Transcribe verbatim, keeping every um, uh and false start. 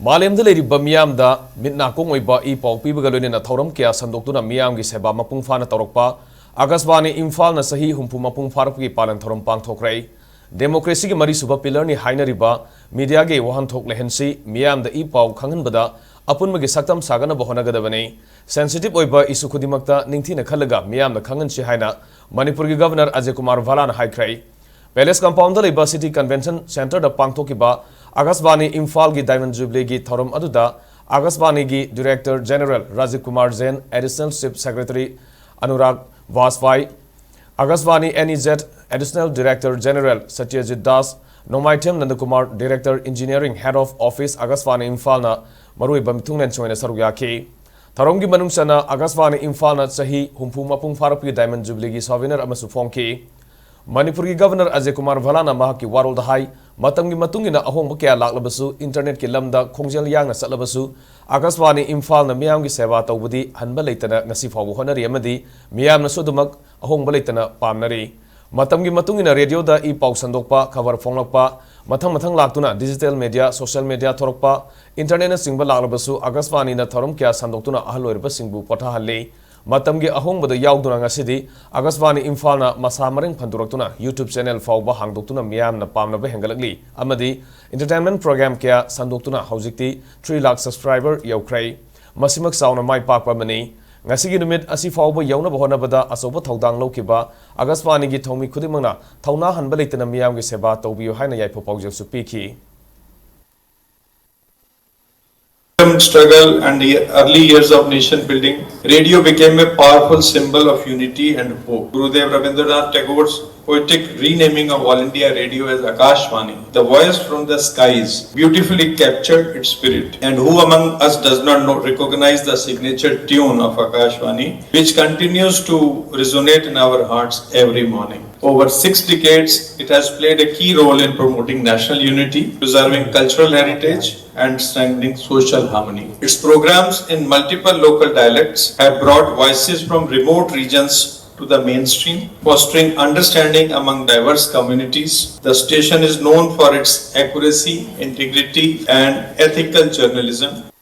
ꯃꯥꯂꯦꯝꯗ ꯂꯩꯔꯤꯕ ꯃꯤꯌꯥꯝꯗ ꯃꯤꯠ ꯅꯥꯀꯣꯡ ꯑꯣꯏꯕ ꯏ ꯄꯥꯎ ꯄꯤꯕꯒ ꯂꯣꯏꯅꯅ ꯊꯧꯔꯝ ꯀꯌꯥ ꯁꯟꯗꯣꯛꯇꯨꯅ ꯃꯤꯌꯥꯝꯒꯤ ꯁꯦꯕꯥ ꯃꯄꯨꯡ ꯐꯥꯅ ꯇꯧꯔꯛꯄ ꯑꯀꯥꯁꯕꯥꯅꯤ ꯏꯝꯐꯥꯜꯅ ꯆꯍꯤ ꯍꯨꯝꯐꯨ ꯃꯄꯨꯡ ꯐꯥꯔꯛꯄꯒꯤ ꯄꯥꯂꯟ ꯊꯧꯔꯝ ꯄꯥꯡꯊꯣꯛꯈ꯭ꯔꯦ꯫ ꯗꯦꯃꯣꯀ꯭ꯔꯦꯁꯤꯒꯤ ꯃꯔꯤꯁꯨꯕ ꯄꯤꯂꯔꯅꯤ ꯍꯥꯏꯅꯔꯤꯕ ꯃꯤꯗꯤꯌꯥꯒꯤ ꯋꯥꯍꯟꯊꯣꯛ ꯂꯩꯍꯟꯁꯤ ꯃꯤꯌꯥꯝꯗ ꯏ ꯄꯥꯎ ꯈꯪꯍꯟꯕꯗ ꯑꯄꯨꯟꯕꯒꯤ ꯁꯛꯇꯝ ꯁꯥꯒꯠꯅꯕ ꯍꯣꯠꯅꯒꯗꯕꯅꯤ꯫ ꯁꯦꯟꯁꯤꯇꯤꯚ ꯑꯣꯏꯕ ꯏꯁꯨ ꯈꯨꯗꯤꯡꯃꯛꯇ ꯅꯤꯡꯊꯤꯅ ꯈꯜꯂꯒ ꯃꯤꯌꯥꯝꯗ ꯈꯪꯍꯟꯁꯤ ꯍꯥꯏꯅ ꯃꯅꯤꯄꯨꯔꯒꯤ ꯒꯚꯔꯅꯔ ꯑꯖꯌ ꯀꯨꯃꯥꯔ ꯚꯥꯂꯥꯅ ꯍꯥꯏꯈ꯭ꯔꯦ꯫ ꯄꯦꯂꯦꯁ ꯀꯝꯄꯥꯎꯟꯗ ꯂꯩꯕ ꯁꯤꯇꯤ ꯀꯟꯚꯦꯟꯁꯟ ꯁꯦꯟꯇꯔꯗ ꯄꯥꯡꯊꯣꯛꯈꯤꯕ ꯑꯀꯥꯁꯕꯥꯅꯤ ꯏꯝꯐꯥꯜꯒꯤ ꯗꯥꯏꯃꯟ ꯖꯨꯕꯤꯂꯤꯒꯤ ꯊꯧꯔꯝ ꯑꯗꯨꯗ ꯑꯀꯥꯁꯕꯥꯅꯤꯒꯤ director general Rajiv Kumar Jain, additional chief secretary Anurag Bajpai, Akashvani N E Z additional director general Satyajit Das, Nongmaithem Nandakumar, director engineering, head of office, Akashvani ꯏꯝꯐꯥꯜꯅ ꯃꯔꯨꯑꯣꯏꯕ ꯃꯤꯊꯨꯡꯂꯦꯟꯁꯤꯡ ꯑꯣꯏꯅ ꯁꯔꯨꯛ ꯌꯥꯈꯤ꯫ ꯊꯧꯔꯝꯒꯤ ꯃꯅꯨꯡ ꯆꯟꯅ ꯑꯀꯥꯁꯕꯥꯅꯤ ꯏꯝꯐꯥꯜꯅ ꯆꯍꯤ ꯍꯨꯝꯐꯨ ꯃꯄꯨꯡ ꯐꯥꯔꯛꯄꯒꯤ ꯗꯥꯏꯃꯟ ꯖꯨꯕꯤꯂꯤꯒꯤ ꯁꯣꯚꯦꯅꯤꯌꯔ ꯑꯃꯁꯨ ꯐꯣꯡꯈꯤ꯫ ꯃꯅꯤꯄꯨꯔꯒꯤ ꯒꯚꯔꯅꯔ ꯑꯖꯌ ꯀꯨꯃꯥꯔ ꯚꯥꯂꯥꯅ ꯃꯍꯥꯛꯀꯤ ꯋꯥꯔꯣꯜꯗ ꯍꯥꯏ, ꯃꯇꯝꯒꯤ ꯃꯇꯨꯡ ꯏꯟꯅ ꯑꯍꯣꯡꯕ ꯀꯌꯥ ꯂꯥꯛꯂꯕꯁꯨ ꯏꯟꯇꯔꯅꯦꯠꯀꯤ ꯂꯝꯗ ꯈꯣꯡꯖꯦꯜ ꯌꯥꯡꯅ ꯆꯠꯂꯕꯁꯨ ꯑꯀꯥꯁꯕꯥꯅꯤ ꯏꯝꯐꯥꯜꯅ ꯃꯤꯌꯥꯝꯒꯤ ꯁꯦꯕꯥ ꯇꯧꯕꯗꯤ ꯍꯟꯕ ꯂꯩꯇꯅ ꯉꯁꯤ ꯐꯥꯎꯕ ꯍꯣꯠꯅꯔꯤ ꯑꯃꯗꯤ ꯃꯤꯌꯥꯝꯅꯁꯨ ꯑꯗꯨꯃꯛ ꯑꯍꯣꯡꯕ ꯂꯩꯇꯅ ꯄꯥꯝꯅꯔꯤ꯫ ꯃꯇꯝꯒꯤ ꯃꯇꯨꯡ ꯏꯟꯅ ꯔꯦꯗꯤꯑꯣꯗ ꯏ ꯄꯥꯎ ꯁꯟꯗꯣꯛꯄ, ꯈꯕꯔ ꯐꯣꯡꯂꯛꯄ, ꯃꯊꯪ ꯃꯊꯪ ꯂꯥꯛꯇꯨꯅ ꯗꯤꯖꯤꯇꯦꯜ ꯃꯦꯗꯤꯌꯥ, ꯁꯣꯁꯤꯌꯦꯜ ꯃꯦꯗꯤꯌꯥ ꯊꯣꯔꯛꯄ, ꯏꯟꯇꯔꯅꯦꯠꯅꯆꯤꯡꯕ ꯂꯥꯛꯂꯕꯁꯨ ꯑꯀꯥꯁꯕꯥꯅꯤꯅ ꯊꯧꯔꯝ ꯀꯌꯥ ꯁꯟꯗꯣꯛꯇꯨꯅ ꯑꯍꯜ ꯑꯣꯏꯔꯕꯁꯤꯡꯕꯨ ꯄꯣꯊꯥꯍꯜꯂꯤ꯫ ꯃꯇꯝꯒꯤ ꯑꯍꯣꯡꯕꯗ ꯌꯥꯎꯗꯨꯅ ꯉꯁꯤꯗꯤ ꯑꯀꯥꯁꯕꯥꯅꯤ ꯏꯝꯐꯥꯜꯅ ꯃꯁꯥ ꯃꯔꯦꯡ ꯐꯟꯗꯣꯔꯛꯇꯨꯅ YouTube ꯆꯦꯅꯦꯜ ꯐꯥꯎꯕ ꯍꯥꯡꯗꯣꯛꯇꯨꯅ ꯃꯤꯌꯥꯝꯅ ꯄꯥꯝꯅꯕ ꯍꯦꯟꯒꯠꯂꯛꯂꯤ ꯑꯃꯗꯤ ꯏꯟꯇꯔꯇꯦꯟꯃꯦꯟ ꯄ꯭ꯔꯣꯒ꯭ꯔꯥꯝ ꯀꯌꯥ ꯁꯟꯗꯣꯛꯇꯨꯅ ꯍꯧꯖꯤꯛꯇꯤ ꯊ꯭ꯔꯤ ꯂꯥꯈ ꯁꯕꯁꯀ꯭ꯔꯥꯏꯕꯔ ꯌꯧꯈ꯭ꯔꯦ꯫ ꯃꯁꯤꯃꯛ ꯆꯥꯎꯅ ꯃꯥꯏ ꯄꯥꯛꯄ ꯑꯃꯅꯤ꯫ ꯉꯁꯤꯒꯤ ꯅꯨꯃꯤꯠ ꯑꯁꯤ ꯐꯥꯎꯕ ꯌꯧꯅꯕ ꯍꯣꯠꯅꯕꯗ ꯑꯆꯧꯕ ꯊꯧꯗꯥꯡ ꯂꯧꯈꯤꯕ ꯑꯀꯥꯁꯕꯥꯅꯤꯒꯤ ꯊꯧꯃꯤ ꯈꯨꯗꯤꯡꯃꯛꯅ ꯊꯧꯅꯥ ꯍꯟꯕ ꯂꯩꯇꯅ ꯃꯤꯌꯥꯝꯒꯤ ꯁꯦꯕꯥ ꯇꯧꯕꯤꯌꯨ ꯍꯥꯏꯅ ꯌꯥꯏꯐ ꯄꯥꯎꯖꯦꯜꯁꯨ ꯄꯤꯈꯤ꯫ Freedom struggle and the early years of nation building, radio became a powerful symbol of unity and hope. Gurudev Rabindranath Tagore's poetic renaming of All India Radio as Akashvani, the voice from the skies, beautifully captured its spirit. And who among us does not know, recognize the signature tune of Akashvani, which continues to resonate in our hearts every morning? Over six decades, it has played a key role in promoting national unity, preserving cultural heritage, and strengthening social harmony. Its programs in multiple local dialects have brought voices from remote regions to the mainstream, fostering understanding among diverse communities. The station is known for its accuracy, integrity, and ethical journalism.